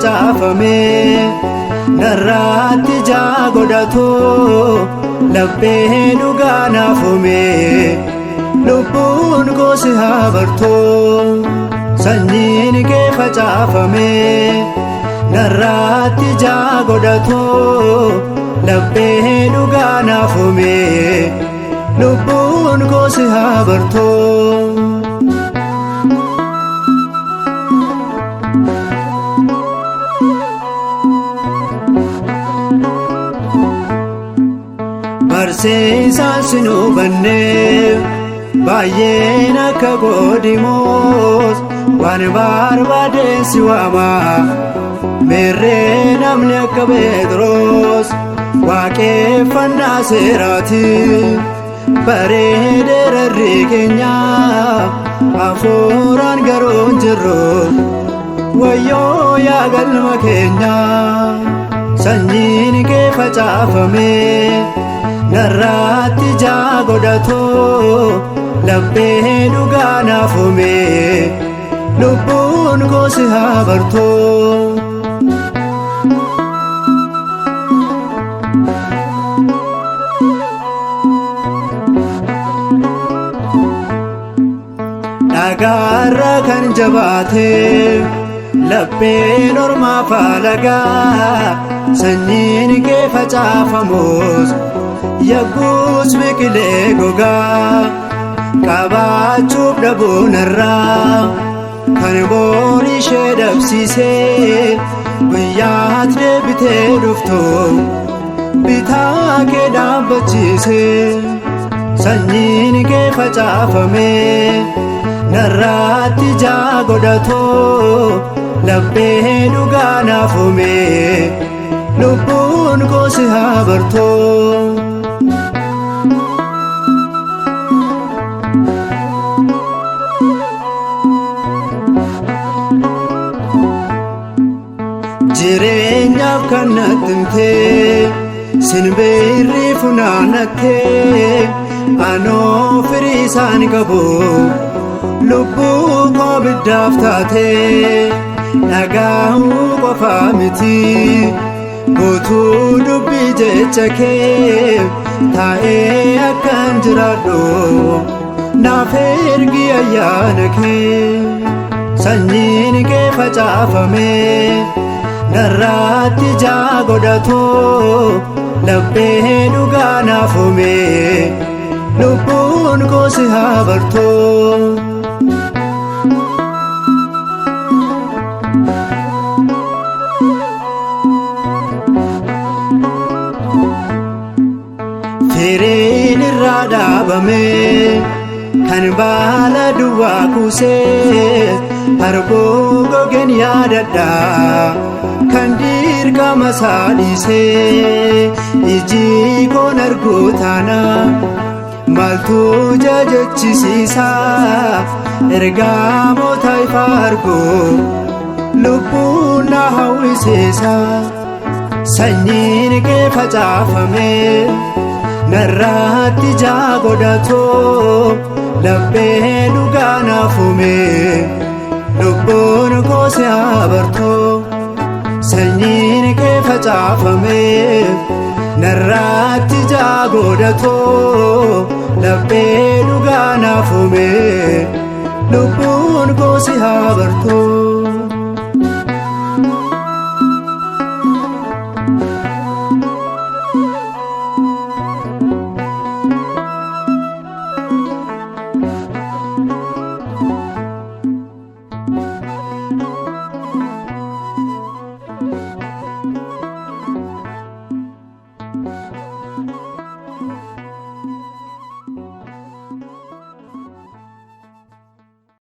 facaafame narraatti ijaa godhatu laphee dhugaa naaf uume lubbuun koo si haa bartu. Sanyiin kee facaafame narraatti ijaa godhatu laphee dhugaa naaf uume lubbuun koo si haa bartu. Barsiisaan sin hubanne baay'een akka godimoos waan barbaadeen si waama meerree namni akka Phexros waaqeffannaa seeraati bareederarri keenya hafuuraan garuu hin jirru wayyoo yaa galma keenya. Sanyiin kee facaafame narraatti ijaa godhatu laphee dhugaa naaf uume lubbuun koo si haa bartu. Dhagaarra kan jabaate lapheen ormaa faalagaa sanyiin kee facaafamus yagguus biqilee gogaa qabaachuuf dhabuun irraa kan boon ishee dhabsiisee guyyaatti deebitee dhuftu bitaa kee dhaabbachiise. Sanyiin kee facaafame narraatti ijaa godhatu laphee dhugaa naaf uume lubbuun koo si haa bartu. Jireenyaaf kan natti himtee sinbirri funaannattee anoo firii isaan qabu lubbuu koo biddaaf taatee dhagaahuu qofaa miti guutuu dubbii jecha kee taa'ee akkan jiraadhu naaf ergi ayyaana kee. Sanyiin kee facaafame narraatti ijaa godhatu laphee dhugaa naaf uume lubbuun koo si haa bartu. Firiin irraa dhaabame kan baala duwwaa kuusee harbuu gogeen yaadadha kan dirqama isaa dhiisee iji koon arguu taana maaltu jajachisiisa ergamoota ifa argu lubbuun na hawwisiisa. Sanyiin kee facaafame narraatti ijaa godhatu laphee dhugaa naaf uume lubbuun koo si haa bartu. Sanyiin kee facaafame narraatti ijaa godhatu laphee dhugaa naaf uume lubbuun koo si haa bartu.